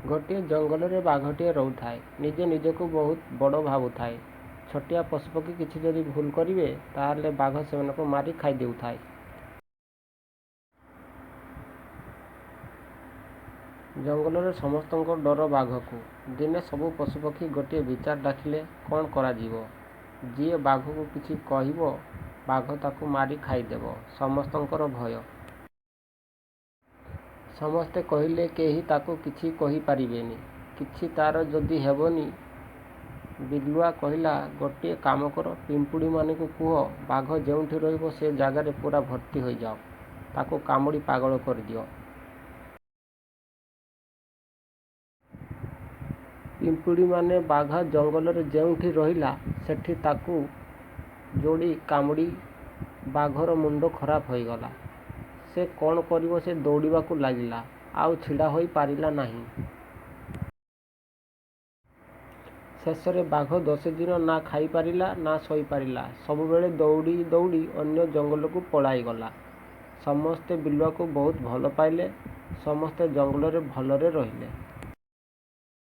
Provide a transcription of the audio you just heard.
ଗୋଟିଏ ଜଙ୍ଗଲରେ ବାଘଟିଏ ରହୁଥାଏ। ନିଜେ ନିଜକୁ ବହୁତ ବଡ଼ ଭାବୁଥାଏ। ଛୋଟିଆ ପଶୁପକ୍ଷୀ କିଛି ଯଦି ଭୁଲ କରିବେ, ତାହାହେଲେ ବାଘ ସେମାନଙ୍କୁ ମାରି ଖାଇ ଦେଉଥାଏ। ଜଙ୍ଗଲରେ ସମସ୍ତଙ୍କ ଡର ବାଘକୁ। ଦିନେ ସବୁ ପଶୁପକ୍ଷୀ ଗୋଟିଏ ବିଚାର ଡାକିଲେ, କ'ଣ କରାଯିବ? ଯିଏ ବାଘକୁ କିଛି କହିବ, ବାଘ ତାକୁ ମାରି ଖାଇଦେବ। ସମସ୍ତଙ୍କର ଭୟ। ସମସ୍ତେ କହିଲେ, କେହି ତାକୁ କିଛି କହି ପାରିବେନି। କିଛି ତା'ର ଯଦି ହେବନି। ବିଲୁଆ କହିଲା, ଗୋଟିଏ କାମ କର, ପିମ୍ପୁଡ଼ିମାନଙ୍କୁ କୁହ, ବାଘ ଯେଉଁଠି ରହିବ ସେ ଜାଗାରେ ପୂରା ଭର୍ତ୍ତି ହୋଇଯାଅ। ତାକୁ କାମୁଡ଼ି ପାଗଳ କରିଦିଅ। ପିମ୍ପୁଡ଼ିମାନେ ବାଘ ଜଙ୍ଗଲରେ ଯେଉଁଠି ରହିଲା, ସେଠି ତାକୁ ଯୋଡ଼ି କାମୁଡ଼ି ବାଘର ମୁଣ୍ଡ ଖରାପ ହୋଇଗଲା। ସେ କ'ଣ କରିବ ସେ ଦୌଡ଼ିବାକୁ ଲାଗିଲା। ଆଉ ଛିଡ଼ା ହୋଇ ପାରିଲା ନାହିଁ। ଶେଷରେ ବାଘ ଦଶଦିନ ନା ଖାଇପାରିଲା ନା ଶୋଇପାରିଲା। ସବୁବେଳେ ଦୌଡ଼ି ଦୌଡ଼ି ଅନ୍ୟ ଜଙ୍ଗଲକୁ ପଳାଇଗଲା। ସମସ୍ତେ ବିଲୁଆକୁ ବହୁତ ଭଲ ପାଇଲେ। ସମସ୍ତେ ଜଙ୍ଗଲରେ ଭଲରେ ରହିଲେ।